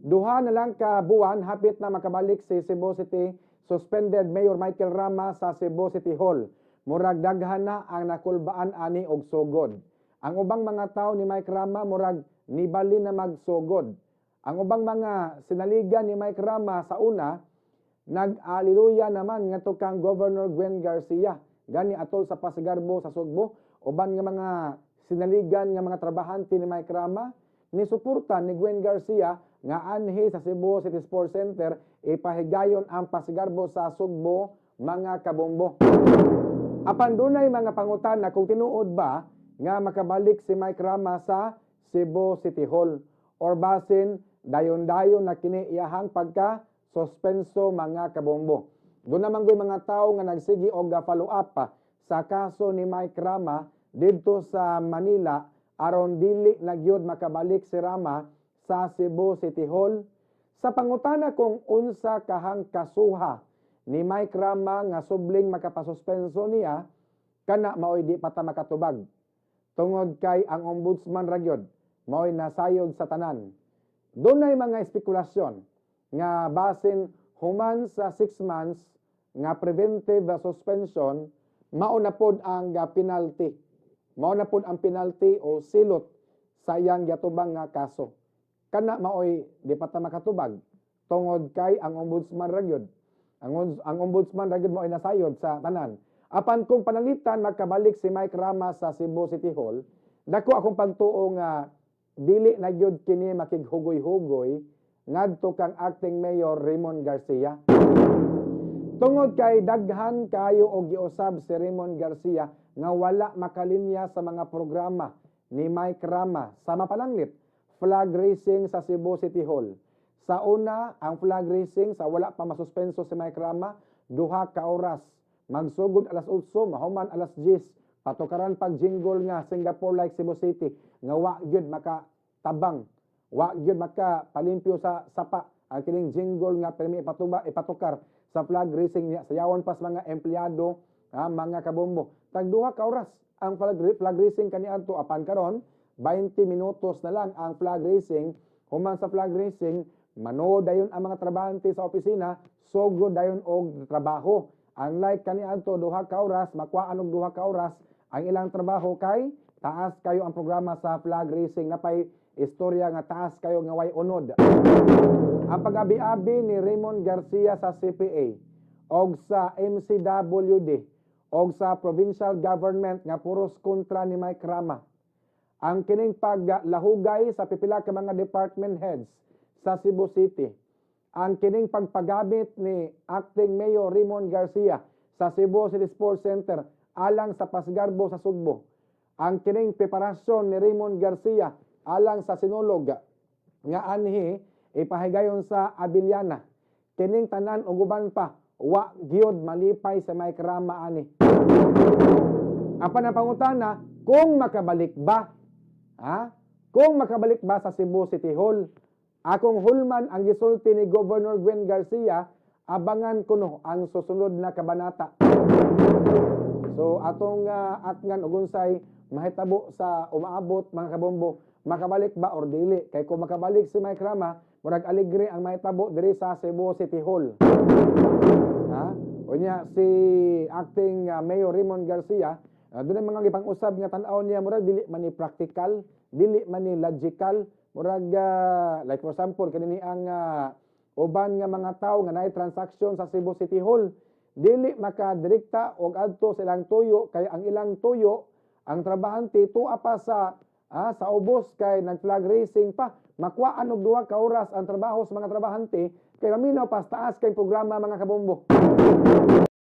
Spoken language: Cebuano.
Duha na lang ka buwan, hapit na makabalik si Cebu City suspended Mayor Michael Rama sa Cebu City Hall. Murag daghan na ang nakulbaan ani og sugod. Ang ubang mga tao ni Mike Rama murag nibali na magsugod. Ang ubang mga sinaligan ni Mike Rama sa una nag-aliluya naman ngadto kang Governor Gwen Garcia. Gani atol sa Pasigarbo sa Sugbo, uban nga mga sinaligan nga mga trabahante ni Mike Rama ni suporta ni Gwen Garcia nga anhi sa Cebu City Sports Center ipahigayon ang Pasigarbo sa Sugbo, mga kabombo. Apan dunay mga pangutana kung tinuod ba nga makabalik si Mike Rama sa Cebu City Hall or basin dayon-dayon na kini iyahang pagka suspenso, mga kabombo. Duna man goy mga tao nga nagsigi og follow up pa sa kaso ni Mike Rama didto sa Manila aron dili na gyud makabalik si Rama sa Cebu City Hall. Sa pangutana kung unsa kahang kasuha ni Mike Rama nga subling makapasuspenso niya, kana maoy di pa ta makatubag. Tungod kay ang ombudsman ra gyud maoy nasayod sa tanan. Dunay mga espekulasyon nga basin human sa 6 months nga preventive suspension, mao na pod ang penalty. Mao na pod ang penalty o silot sa iyang giatubang nga kaso. Kana maoy di pa ta makatubag tungod kay ang ombudsman ra gyud. Ang ombudsman ra gyud maoy nasayod sa tanan. Apan kung pananglitan magkabalik si Mike Rama sa Cebu City Hall, dako akong pagtuo nga dili na gyud kini makighugoy-hugoy ngadto kang acting mayor Raymond Garcia. Tungod kay daghan kayo og giusab si Raymond Garcia nga wala makalinya sa mga programa ni Mike Rama sama pananglit flag raising sa Cebu City Hall. Sa una, ang flag raising sa wala pa masuspenso si Mike Rama, 2 ka oras. Magsugod alas 8, mahuman alas 10. Patukaran pag jingle nga Singapore like Cebu City nga wa gyud makatabang, wa gyud maka palimpyo sa sapa ang kining jingle nga permi ipatuba ipatukar sa flag raising niya. Sayawan pas mga empleyado, mga kabombo. Tag 2 ka oras ang flag raising kaniadto, apan karon 20 minutos na lang ang flag raising. Human sa flag raising, manood dayon ang mga trabahante sa opisina, sugod dayon og trabaho. Unlike kaniadto, 2 ka oras, makuhaan og 2 ka oras ang ilang trabaho kay taas kayo ang programa sa flag raising, napay istorya nga taas kayo nga way unod. Ang pag-abi-abi ni Raymond Garcia sa CPA og sa MCWD og sa provincial government nga puros kontra ni Mike Rama. Ang kining paglahugay sa pipila ka mga department heads sa Cebu City. Ang kining pagpagamit ni acting Mayor Raymond Garcia sa Cebu City Sports Center alang sa Pasgarbo sa Sugbo. Ang kining preparasyon ni Raymond Garcia alang sa Sinulog nga anhi ipahigayon sa Abellana. Kining tanan ug uban pa, wa gyud malipay sa Mike Rama ani. Apan ang pangutana kung makabalik ba? Ha? Kung makabalik ba sa Cebu City Hall? Akong hulman ang gisulti ni Governor Gwen Garcia, abangan kuno ang susunod na kabanata. So atong atngan og unsay mahitabo sa umaabot, mga kabombo, makabalik ba or dili? Kay kung makabalik si Mike Rama, murag aligre ang mahitabo diri sa Cebu City Hall. Ha? Unya si acting Mayor Raymond Garcia, dunay mga gipang-usab nga tan-aw niya murag dili man ni practical, dili man ni logical, murag like for example kanini ang uban nga mga tawo nga naay transaction sa Cebu City Hall, dili makadirekta og adto sa ilang tuyo kay ang ilang tuyo, ang trabahante tua pa sa ubos kay nag-flag raising pa. Makuhaan og 2 ka oras ang trabaho sa mga trabahante kay maminaw pa taas kay programa, mga kabombo.